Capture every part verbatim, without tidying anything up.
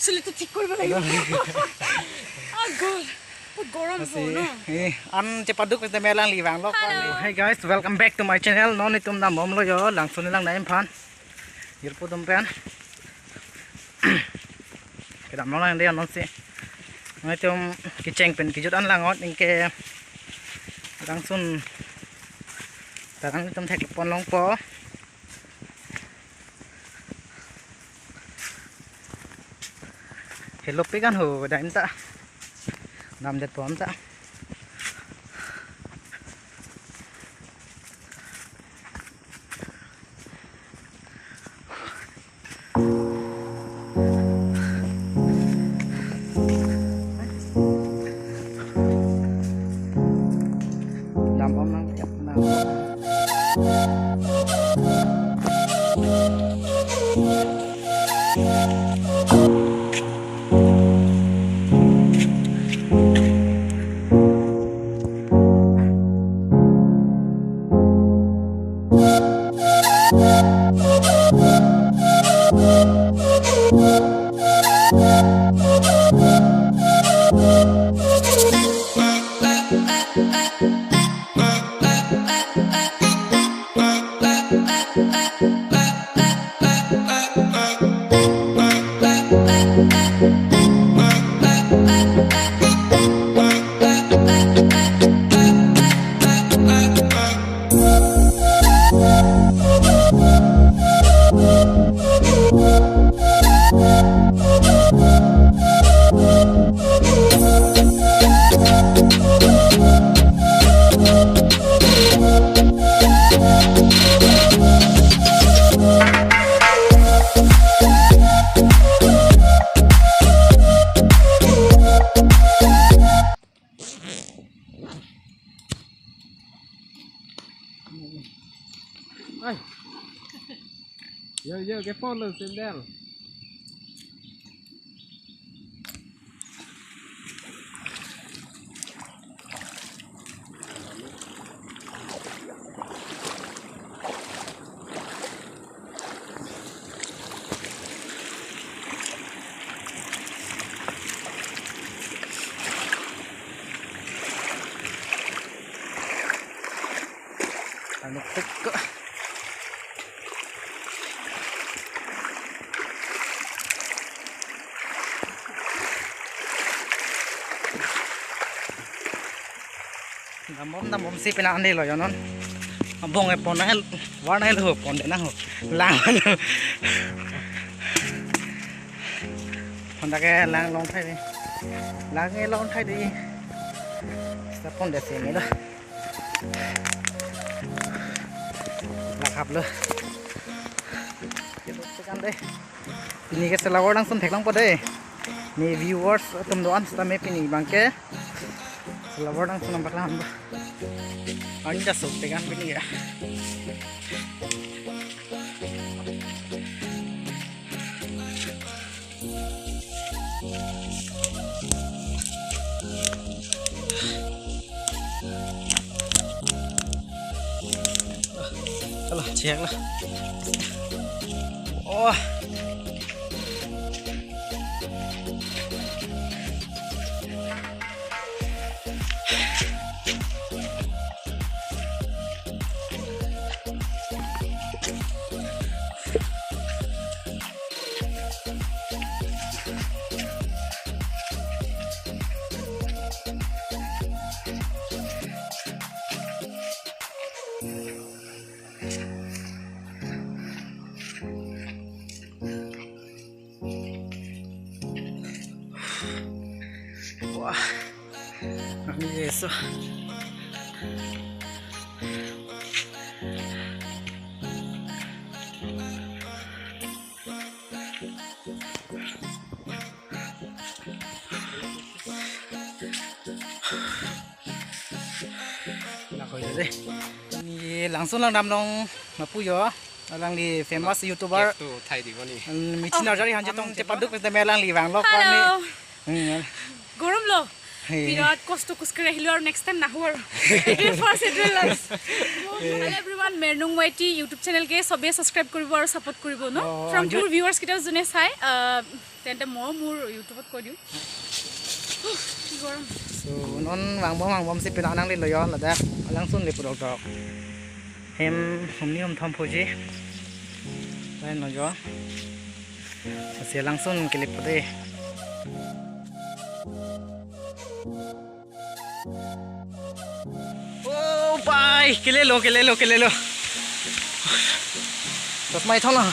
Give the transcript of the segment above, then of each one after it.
চুলিটো ঠিক কৰিব লাগিব। আহ, গ'ল। বহুত গৰম আজি, হ'ল ন? Eh, an chepaduk peste melang livang lo. Hello. Hey guys, welcome back to my channel. Non itum dambomlo yo, Langsun lang na-em aphan. Jirpo atum pen. Kedam long lang de non si. Nangtum kecheng pen kejut an lang ot anke Langsun ta nangtum thek pon longpo. Helopik an ho dam ta. Damdet pon ta. Dam om nang, ya, nang. Ai. Yo, yo, kepon lo sendal. Anu pek. Dambom dambom si pina ande lo yo non. Abong e pon nang, war nang lo pon de nang ho. Lang lo. Pon ta ke lang long thai de. Lang e long thai de. Sa pon de si me lo. Lang hap lo. Kan de. Pini ke Silawar Langsun theklongpo de. Ne viewers atum do-an seta me pini abang ke Silawar Langsun nang paklang ba. Ani ta sok te kan pini ya. Alo, chek lo. Oh. Wah, nangji eso. Lakoilo de. Ni Langsun lang damlong lapu yo. Alangli famous YouTuber. F two thai di koni. Michin Arjari han chetong chepaduk peste melang livang lo koni. Hello. Hmm. Gorom lo. বিৰাট কষ্ট খোজকাঢ়ি আহিলো আৰু next time নাহো আৰু। এইটোৱে ফাৰ্ষ্ট, এইটোৱে last. Hello' everyone, মেৰনুং ৱাই টি ইউটিউব চেনেল কে সবে ছাবস্ক্ৰাইব কৰিব আৰু ছাপোৰ্ট কৰিব ন। অ, ফ্ৰম অঞ্জু- মোৰ ভিউৱাৰ্ছ কেইটা যোনে চাই, আহ, তেন্তে ময়ো মোৰ ইউটিউবত কৈ দিওঁ। কি গৰম। So, non vangbom vangbomsi penang nanglelo yo, ladak alangsun le pudok dok. Hem humni humthom phoji. Lain lo yo. Lasi alangsun kelepo de. Oh, bai, kelelo, kelelo, kelelo. Chosma ithong lo.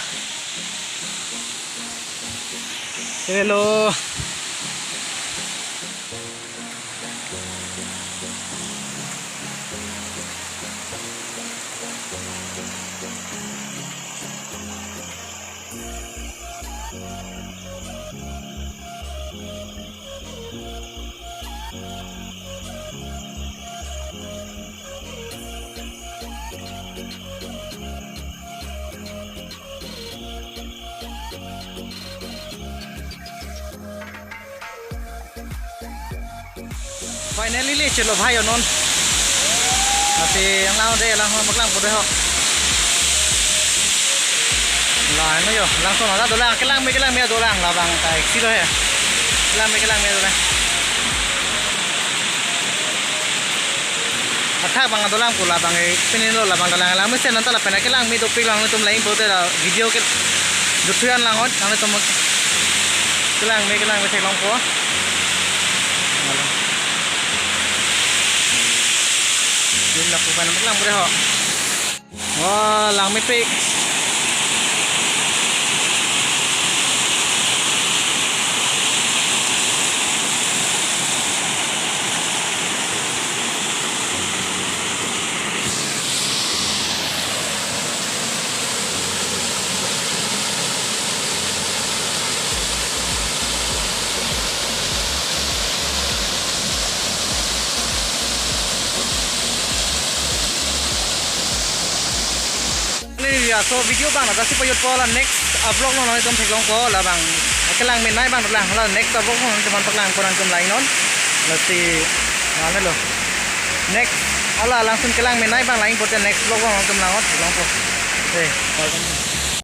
Kelelo. Finally le chelo bhai onon. Lasi yang lang de lang ho paklang pute ho. La ano yo, langsun ada dolang, kelangme kelangme dolang labang ta eksi lo he. Kelangme kelangme dolang. Athak bang dolang pu labang e, pini lo labang dolang, langmesen nonta lapen kelangme dopik lang tum lain pute la video ke dutuyan langot, nang tum kelangme kelangme theklongpo. Ini lapu pan lang pute ho. Wah, langmepik. Ni ya, so video bang na si payot po la next vlog lo nang tum theklongpo labang. Kelangme nai bang lang la next vlog lo nang tum paklangpo nang tum lain non. Lasi, mana lo. Next, ala langsun kelangme nai bang lain pute next vlog lo nang tum langot theklongpo. Eh,